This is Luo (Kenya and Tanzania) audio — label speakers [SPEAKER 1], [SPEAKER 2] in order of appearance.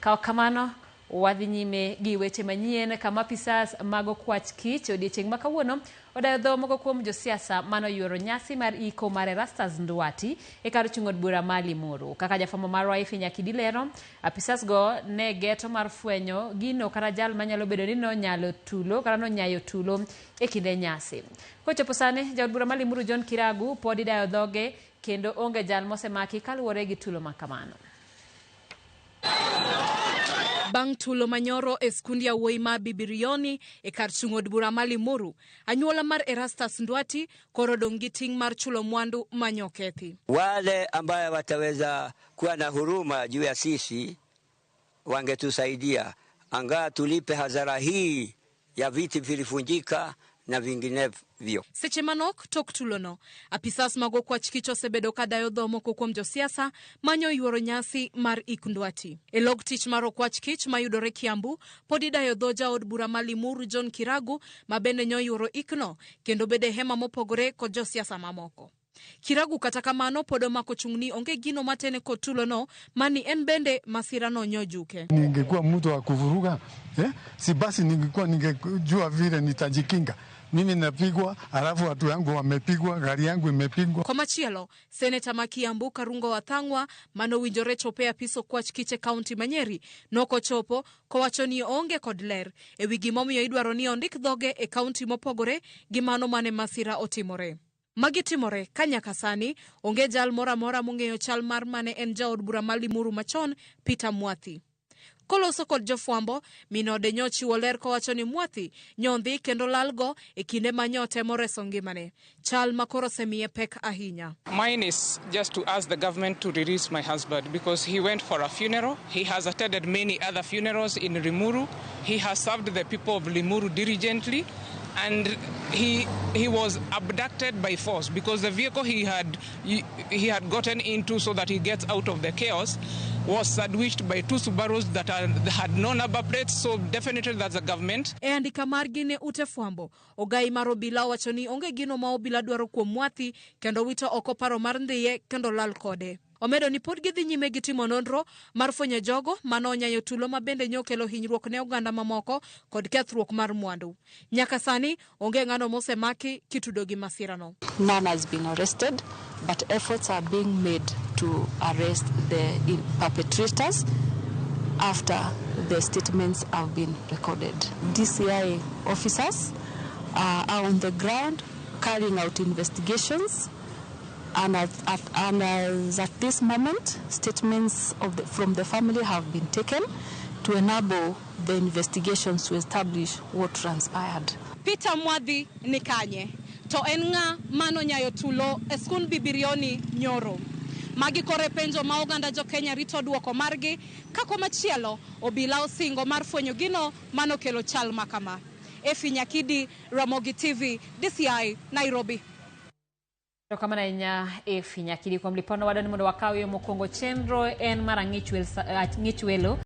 [SPEAKER 1] Ka ok kamano, wadhi nyime gi weche manyien kama apisas mag okwach kich odiechieng' ma kawuono odayo dho moko kuom josiasa mane oyuoro nyasi mar iko mar Erastus Nduati e kar chung' od bura ma Limuru. Kaka jafwambo marwa Ifi Nyakidi lero, apisas go ne geto mar fwenyo gino kata jal manyalo bedo ni nonyalo tulo kata nonyayo tulo e kinde nyasi. Kochopo sani, jaod bura ma Limuru John Kiragu pod idayo dhoge kendo onge jal mosemaki kaluwore gi tulo ma kamano.
[SPEAKER 2] Bang' tulo manyoro e skund yawuoyi ma Bibirioni e kar chung' od bura ma Limuru, anyuola mar Erastus Nduati koro odong' gi ting' mar chulo mwandu manyokethi.
[SPEAKER 3] Wale ambaye wataweza kuwa na huruma juu ya sisi wangetusaidia angaa tulipe hasara hii ya viti vilivunjika na vinginevyo.
[SPEAKER 2] Seche manok tok tulono, apisas mag okwach kich osebedo ka dayo dho moko kuom josiasa manyo yuoro nyasi mar ik Nduati. E log tich mar okwach kich mayudore Kiambu, pod idayo dho jaod bura ma Limuru John Kiragu ma bende nyoyuoro ikno kendo bedo e hema mopogore kod josiasa mamoko. Kiragu kata kamano pod omako chung' ni onge gino matene kod tulono mani en bende masirano nyojuke.
[SPEAKER 4] Ningekuwa mtu wa kuvuruga eh? Si basi ningekuwa ningejua vile nitajikinga. Mimi napigwa, alafu watu yangu wamepigwa, gari yangu imepigwa.
[SPEAKER 2] Komachielo, seneta ma Kiambu Karungo Wathang'wa manowinjore chopo e apis okwach kich e kaunti ma Nyeri nokochopo kowacho ni oonge kod ler e wi gimomiyo idwaro ni ondik dhoge e kaunti mopogore gi mano mane masira otimore. Magi timore ka nyaka sani onge jal moro amora mong'eyo chal mar mane en jaod bura ma Limuru machon Peter Mwathi. Koloso kod jofwambo, min ode nyochiwo ler kowacho ni Mwathi nyondhi kendo lalgo e kinde ma nyotemo reso ngimane. Chal ma koro osemiye pek ahinya.
[SPEAKER 5] Mine is just to ask the government to release my husband because he went for a funeral. He has attended many other funerals in Limuru. He has served the people of Limuru diligently. And he was abducted by force because the vehicle he had gotten into so that he gets out of the chaos was sandwiched by two Subarus that had no number plates. So definitely that's the government.
[SPEAKER 2] E andika margi ne ute fwambo, ogai mar obila owacho ni onge gino ma obila dwaro kuom Mwathi kendo wito oko paro mar ndhiye kendo lal kode. Omedo ni pod gidhi nyime gi timo nonro mar fwenyo jogo mane onyayo tulo ma bende nyokelo hinyruok ne oganda mamoko kod kethruok mar mwandu. Nyaka sani onge ng'ano mosemaki kitudo gi masirano.
[SPEAKER 6] None has been arrested, but efforts are being made to arrest the perpetrators after the statements have been recorded. DCI officers are on the ground carrying out investigations, and as at this moment, statements from the family have been taken to enable the investigations to establish what transpired.
[SPEAKER 2] Peter Mwadhi ni kanye? To en ng'a manonyayo tulo e skund Bibirioni nyoro? Magi kore penjo ma oganda jo Kenya rito duoko margi ka komachielo obila osingo mar fwenyo gino manokelo chal ma kama. Efi Nyakidi, Ramogi TV, DCI, Nairobi.
[SPEAKER 1] Erokamano ahinya Efi Nyakidi kuom lipono wadwani mondo wakaw yo mokwongo chenro en mar ang'ich welo.